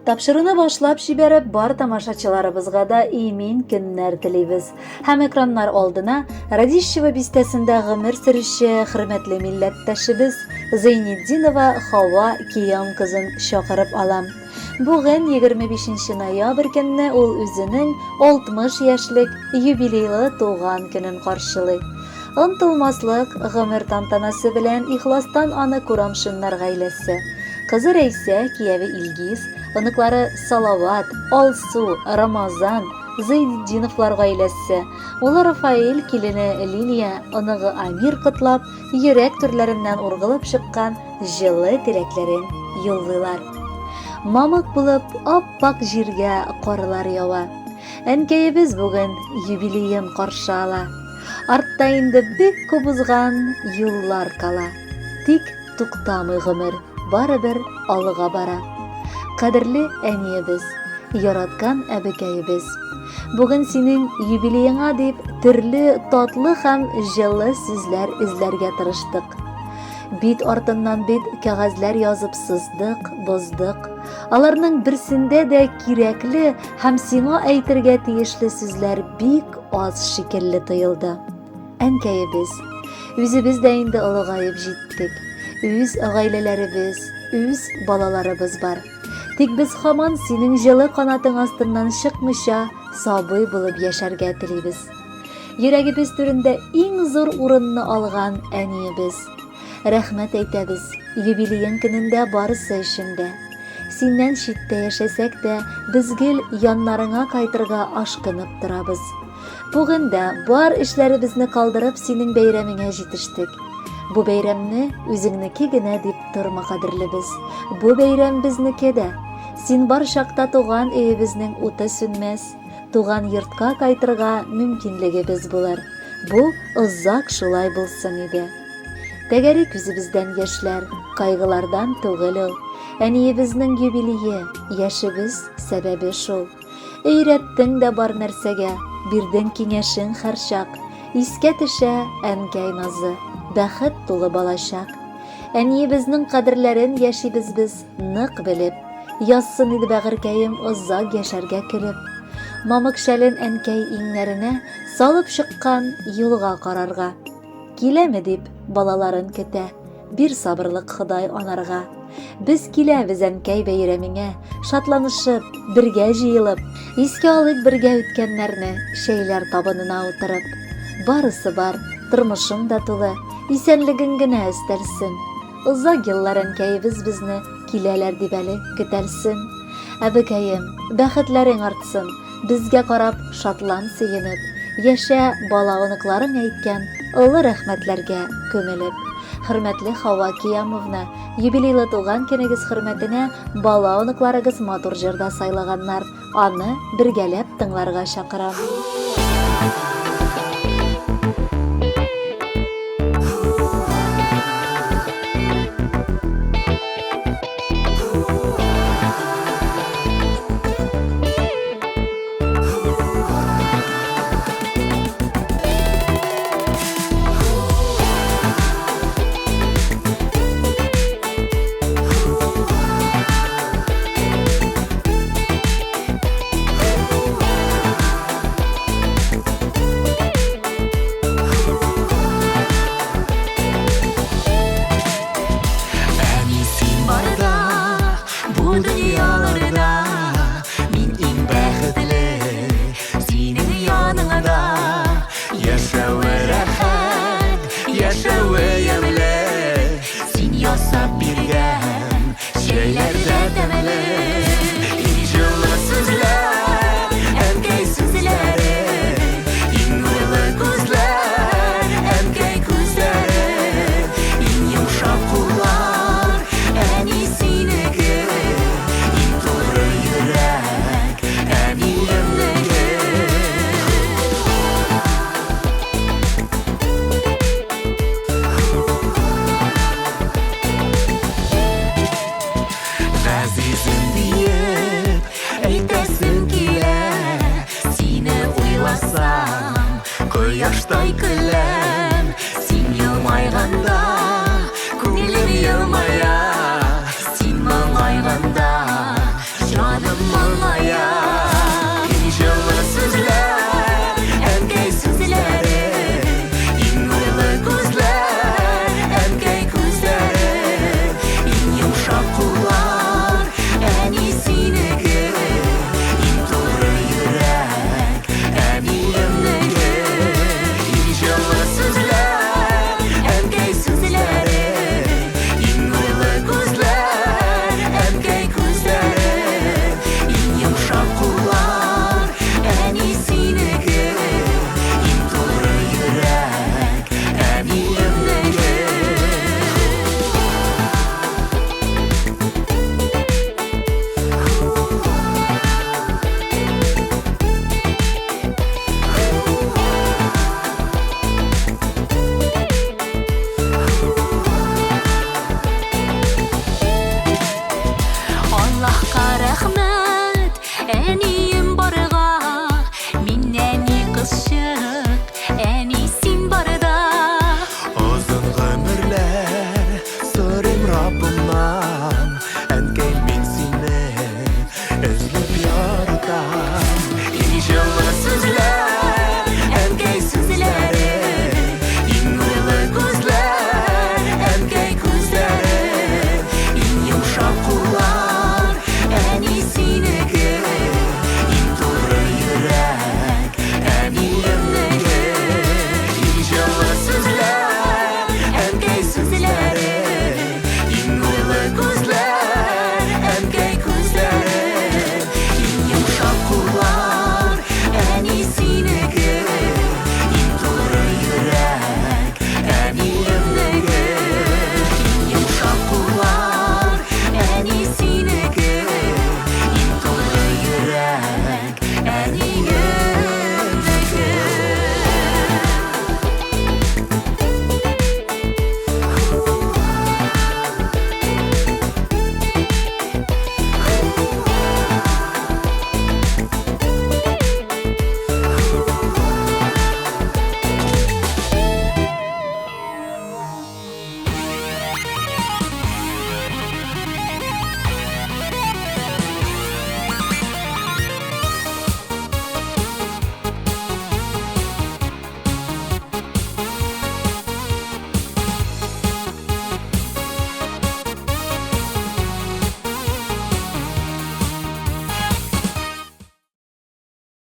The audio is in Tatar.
Тапшыруны башлап җибәреп, бар тамашачыларыбызга да имин көннәр телибез. Һәм экраннар алдына Радищево бистәсендә гомер сөрүче хөрмәтле милләттәшебез Зәйнетдинова Хава Киям кызын чакырып алам. Бүген 25 ноябрь көнне ул үзенең 60 яшьлек юбилейлы туган көнен каршылый. Онтылмаслык гомер тантанасы белән ихластан аны Курамшиннар гаиләсе, кызы Рәйсә, кияве Илгиз, оныклары Салават, Алсу, Рамазан, Зыйнетдиновлар гаиләсе, улы Рафаэль, килене Лилия, оныгы Амир котлап, йөрәк түрләреннән ургылып чыккан җылы теләкләрен юллыйлар. Мамык булып ап-ак җиргә карлар ява. Әнкәебез бүген юбилеен каршы ала. Артта инде бик күп узган юллар кала. Тик туктамый гомер, барыбер алга бара. Кадерле әниебез, яраткан әбекәебез. Бүген синең юбилееңа дип төрле татлы һәм җылы сүзләр эзләргә тырыштык. Бит артыннан бит кәгазьләр язып сыздык, боздык. Аларның берсендә дә кирәкле һәм сиңа әйтергә тиешле сүзләр бик аз шикелле тоелды. Әнкәебез, үзебез дә инде олыгаеп җиттек. Үз гаиләләребез, үз балаларыбыз бар. Тик без һаман синең җылы канатың астыннан чыкмыйча сабый булып яшәргә телибез. Йөрәгебез түрендә иң зур урынны алган әниебез. Рәхмәт әйтәбез, юбилеең көнендә барысы өчен дә. Синнән читтә яшәсәк тә, без гел яннарыңа кайтырга ашкынып торабыз. Бүген дә бар эшләребезне калдырып синең бәйрәмеңә җитештек. Бу бәйрәмне үзеңнеке генә дип торма, кадерлебез. Бу бәйрәм безнеке дә. Син бар чакта туган өебезнең уты сүнмәс, туган йортка кайтырга мөмкинлегебез булыр. Бу озак шулай булсын иде. Тәгәри күзебездән яшьләр, кайгылардан түгел ул. Әниебезнең юбилее, яшебез сәбәбе шул. Өйрәттең дә бар нәрсәгә, бирдең киңәшең һәрчак. Искә төшә әнкәй назы, бәхет тулы балачак. Әниебезнең кадерләрен яшибез без нык белеп. Язсын иде бәгырькәем озак яшәргә көлеп. Мамык шәлен әнкәй иңнәренә салып чыккан юлга карарга. Киләме дип балаларын көтә, бир сабырлык Ходай анарга. Без киләбез әнкәй бәйрәмеңә, шатланышып, бергә җыелып, искә алыйк бергә үткәннәрне, чәйләр табынына утырып. Барысы бар, тормышың да тулы, исәнлегең генә өстәлсен. Озак еллар әнкәебез безне киләләр дип әле көтәлсен. Әбекәем, бәхетләрең артсын, Безгә карап шатлан сөенеп, Яшә, бала-оныкларың әйткән Олы рәхмәтләргә күмелеп. Хөрмәтле Хава Киямовна, юбилейлы туган көнегез хөрмәтенә бала-оныкларыгыз матур җыр да сайлаганнар, аны бергәләп тыңларга чакырам. Әни син барда, бу дөньяларда мин иң бәхетле. Синең яныңда яшәве рәхәт, яшәве ямьле. Син ясап биргән чәйләр дә тәмле. Иң җылы сүзләр, әнкәй сүзләре. Иң нурлы күзләр, әнкәй күзләре. Иң йомшак куллар, әни синеке. Иң туры йөрәк, әниемнеке. Газизем диеп әйтәсем килә, Сине уйласам, кояштай көләм. Син елмайганда, күңелем елмая.